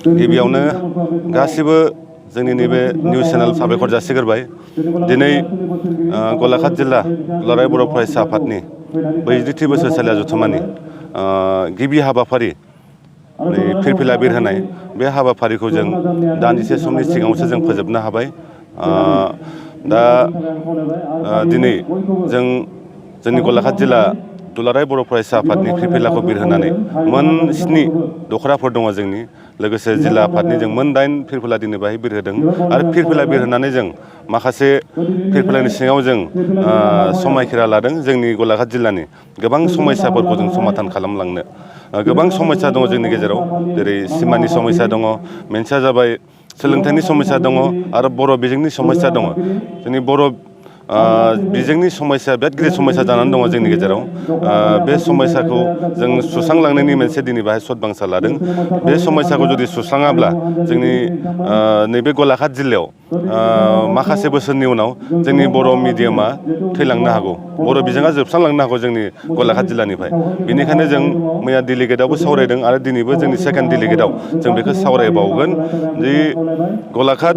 गिबियावनो गासिबो जोंनि नैबे निउस चेनेल साबायखर जासिग्रोबाय। दिनै गलाघाट जिल्ला दुलाराय बर' फरायसा आफादनि 43 बोसोरसालिया जथुम्मानि गिबि हाबाफारि फिरफिला बिरहोनाय बे हाबाफारिखौ जों दान्दिसे समनि सिगाङावसो जों फोजोबनो हाबाय। दा दिनै जोंनि गलाघाट जिल्ला दुलाराय बर' फरायसा आफादनि फिरफिलाखौ बिरहोनानै मोन 7 दख'राफोर दङ जोंनि, लोगोसे जिल्ला आफादनि जों मोन 8 फिरफिला दिनै बाहाय बिरहोदों आरो फिरफिला बिरहोनानै जों माखासे फिरफिलानि सिङाव जों समायखिरा लादों जोंनि गलाघाट जिल्लानि गोबां समस्याफोरखौ जों समाधान खालामलांनो। गोबां समस्या दङ जोंनि गेजेराव, जेरै सिमानि समस्या दङ, मोनसेया जाबाय सोलोंथाइनि समस्या दङ आरो बर' बिजोंनि समस्या दङ। जोंनि बर' बिजोंनि समस्या बिराद गिदिर समस्या जानानै दङ जोंनि गेजेराव। बे समस्याखौ जों सुस्रांलांनायनि मोनसे दिनै बाहाय सदबांसा लादों। बे समस्याखौ जुदि सुस्राङाब्ला जोंनि नैबे गलाघाट जिल्लायाव माखासे बोसोरनि उनाव जोंनि बर' मिडियामा थैलांनो हागौ, बर' बिजोङा जोबस्रांलांनो हागौ जोंनि गलाघाट जिल्लानिफ्राय। बेनिखायनो जों मैया डेलिगेटआवबो सावरायदों आरो दिनैबो जोंनि सेकेन्ड डेलिगेटआव जों बेखौ सावरायबावगोन दि गलाघाट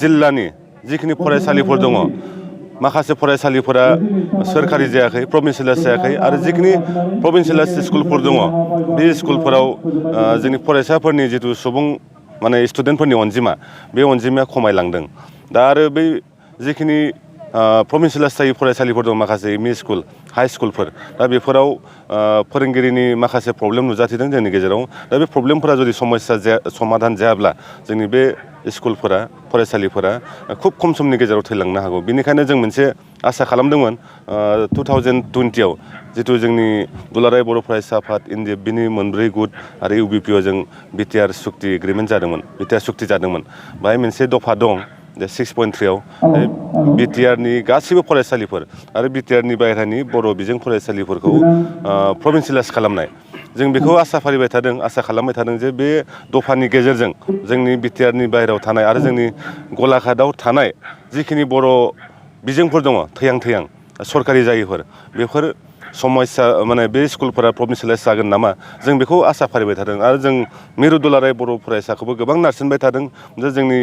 जिल्लानि जिखिनि फरायसालिफोर दङ, माखासे फरायसालिफोरा सोरखारि जायाखै, प्रभिन्सियेलाइज जायाखै आरो जिखिनि प्रभिन्सियेलाइज स्कुलफोर दङ बे स्कुलफोराव जोंनि फरायसाफोरनि जिथु स्टुडेन्टफोरनि अनजिमा, बे अनजिमाया खमायलांदों। दा आरो बै जिखिनि प्रभिन्सियेलाइज जायै फरायसालिफोर दं, माखासे एमइ स्कुल, हाइ स्कुलफोर, दा बेफोराव फोरोंगिरिनि माखासे प्रब्लेम नुजाथिदों जोंनि गेजेराव। दा बे प्रब्लेमफोरा जुदि समाधान जायाब्ला जोंनि बे स्कुलफोरा, फरायसालिफोरा खुब खम समनि गेजेराव थैलांनो हागौ। बेनिखायनो जों मोनसे आसा खालामदोंमोन 2020आव जिथु जोंनि दुलाराय बर' फरायसा आफाद NDFBनि 4 गुट आरो UBPआव जों बिटिआर सुक्ति एग्रिमेन्ट जादोंमोन, बिटिआर सुक्ति जादोंमोन। बाहाय मोनसे दफा दं जे 6.3आव बिटिआरनि गासैबो फरायसालिफोर आरो बिटिआरनि बाहेरानि बर' बिजों फरायसालिफोरखौ प्रभिन्सियेलाइज खालामनाय। जों बेखौ आसा फारिबाय थादों, आसा खालामबाय थादों जे बे दफानि गेजेरजों जोंनि बिटिआरनि बाहेरायाव थानाय आरो जोंनि गलाघाटआव थानाय जिखिनि बर' बिजोंफोर दङ थैहां सरकारि जायैफोर, बेफोर समस्या बे स्कुलफोरा प्रभिन्सियेलाइज जागोन नामा, जों बेखौ आसा फारिबाय थादों। आरो जों मिरु दुलाराय बर' फरायसाखौबो गोबां नारसिनबाय थादों जे जोंनि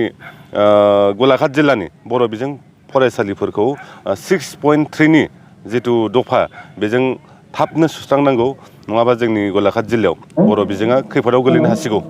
गलाघाट जिल्लानि बर' बिजों फरायसालिफोरखौ 6.3नि जिथु दफा, बेजों थाबनो सुस्रांनांगौ, नङाबा जोंनि गलाघाट जिल्लायाव बर' बिजोङा खैफोदाव गोलैनो हासिगौ।